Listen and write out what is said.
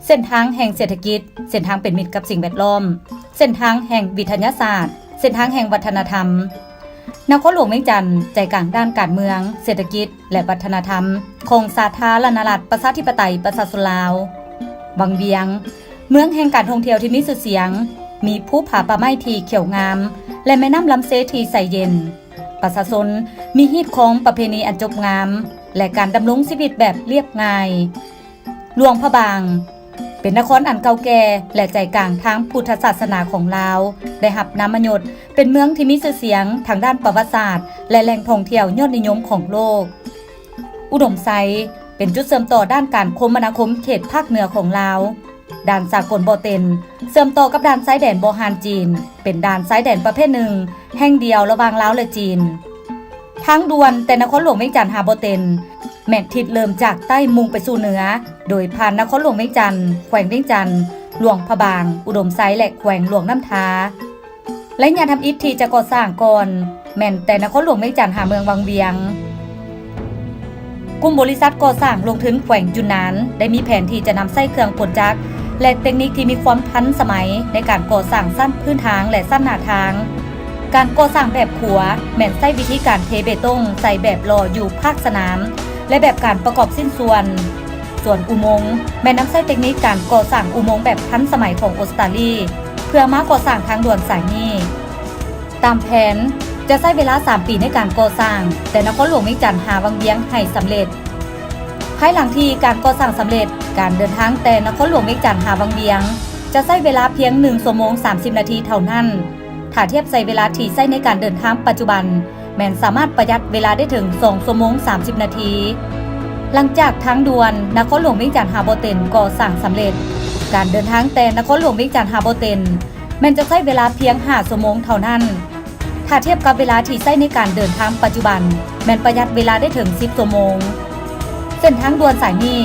ເສັ້ນທາງແຫ່ງເສດຖະກິດ, ເສັ້ນທາງເປັນມິດກັບສິ່ງແວດລ້ອມ, ເສັ້ນທາງແຫ່ງວິທະຍາສາດ, ເສັ້ນທາງແຫ່ງວັດທະນະທຳ. ນະຄອນຫຼວງວຽງຈັນ ໃຈກາງດ້ານການເມືອງ, ເສດຖະກິດ ແລະ ວັດທະນະທຳ ຂອງສາທາລະນະລັດ ປະຊາທິປະໄຕ ປະຊາຊົນລາວ. ວັງວຽງ, ເມືອງແຫ່ງການທ່ອງທ່ຽວທີ່ມີຊື່ສຽງ, ມີພູຜາປ່າໄມ້ທີ່ຂຽວງາມ ແລະ ແມ່ນ້ຳລຳເຊທີ່ໃສເຢັນ. ປະຊາຊົນມີຮີດຄອງປະເພນີອັນຈົບງາມ ແລະ ການດຳລົງຊີວິດແບບລຽບງ່າຍ. ຫຼວງພະບາງ ເປັນນະຄອນອັນເກົ່າແກ່ ແລະ ໃຈກາງທາງພຸດທະສາສະໜາຂອງລາວ, ໄດ້ຮັບນາມມະຍົດເປັນເມືອງທີ່ມີຊື່ສຽງທາງດ້ານປະຫວັດສາດ ແລະ ແຫຼ່ງທ່ອງທ່ຽວຍອດນິຍົມຂອງໂລກ. ອຸດົມໄຊ ເປັນຈຸດເຊື່ອມຕໍ່ດ້ານການຄົມມະນາຄົມເຂດພາກເໜືອຂອງລາວ. ດ່ານສາກົນບໍ່ເຕັນ ເຊື່ອມຕໍ່ກັບດ່ານຊາຍແດນບໍ່ຮ່ານຈີນ, ເປັນດ່ານຊາຍແດນປະເພດໜຶ່ງແຫ່ງດຽວລະຫວ່າງລາວ ແລະ ຈີນ. ທາງດ່ວນແຕ່ນະຄອນຫຼວງວຽງຈັນຫາບໍ່ເຕັນ ແມ່ນທິດເລີ່ມຈາກໃຕ້ມຸ່ງໄປສູ່ເໜືອ, ໂດຍຜ່ານນະຄອນຫຼວງວຽງຈັນ, ແຂວງວຽງຈັນ, ຫຼວງພະບາງ, ອຸດົມໄຊ ແລະ ແຂວງຫຼວງນ້ຳທາ. ໄລຍະທຳອິດທີ່ຈະກໍ່ສ້າງກ່ອນ ແມ່ນແຕ່ນະຄອນຫຼວງວຽງຈັນຫາເມືອງວັງວຽງ. ກຸ່ມບໍລິສັດກໍ່ສ້າງລົງທຶນແຂວງຈຸນນານ ໄດ້ມີແຜນທີ່ຈະນຳໃຊ້ເຄື່ອງກົນຈັກ ແລະ ເຕັກນິກທີ່ມີຄວາມທັນສະໄໝໃນການກໍ່ສ້າງຊັ້ນພື້ນທາງ ແລະ ຊັ້ນໜ້າທາງ. ການກໍ່ສ້າງແບບຂົວ ແມ່ນໃຊ້ວິທີການເທເບຕົງໃສ່ແບບຫຼໍ່ຢູ່ພາກສະໜາມ ແລະ ແບບການປະກອບຊິ້ນສ່ວນ. ສ່ວນອຸໂມງ ແມ່ນນຳໃຊ້ເຕັກນິກການກໍ່ສ້າງອຸໂມງແບບທັນສະໄໝຂອງອົດສະຕາລີ ເພື່ອມາກໍ່ສ້າງທາງດ່ວນສາຍນີ້. ຕາມແຜນຈະໃຊ້ເວລາສາມປີໃນການກໍ່ສ້າງ ແຕ່ນະຄອນຫຼວງວຽງຈັນຫາວັງວຽງໃຫ້ສຳເລັດ. ພາຍຫຼັງທີ່ການກໍ່ສ້າງສຳເລັດ, ການເດີນທາງແຕ່ນະຄອນຫຼວງວຽງຈັນຫາວັງວຽງ ຈະໃຊ້ເວລາພຽງໜຶ່ງຊົ່ວໂມງສາມສິບນາທີເທົ່ານັ້ນ. ຖ້າທຽບໃສ່ເວລາທີ່ໃຊ້ໃນການເດີນທາງປັດຈຸບັນ, ແມ່ນສາມາດປະຢັດເວລາໄດ້ເຖິງສອງຊົ່ວໂມງສາມສິບນາທີ. ຫຼັງຈາກທາງດ່ວນນະຄອນຫຼວງວຽງຈັນຫາບໍ່ເຕັນກໍ່ສ້າງສຳເລັດ, ການເດີນທາງແຕ່ນະຄອນຫຼວງວຽງຈັນຫາບໍ່ເຕັນ ແມ່ນຈະໃຊ້ເວລາພຽງຫ້າຊົ່ວໂມງເທົ່ານັ້ນ. ຖ້າທຽບກັບເວລາທີ່ໃຊ້ໃນການເດີນທາງປັດຈຸບັນ, ແມ່ນປະຢັດເວລາໄດ້ເຖິງສິບຊົ່ວໂມງ. ເສັ້ນທາງດ່ວນສາຍນີ້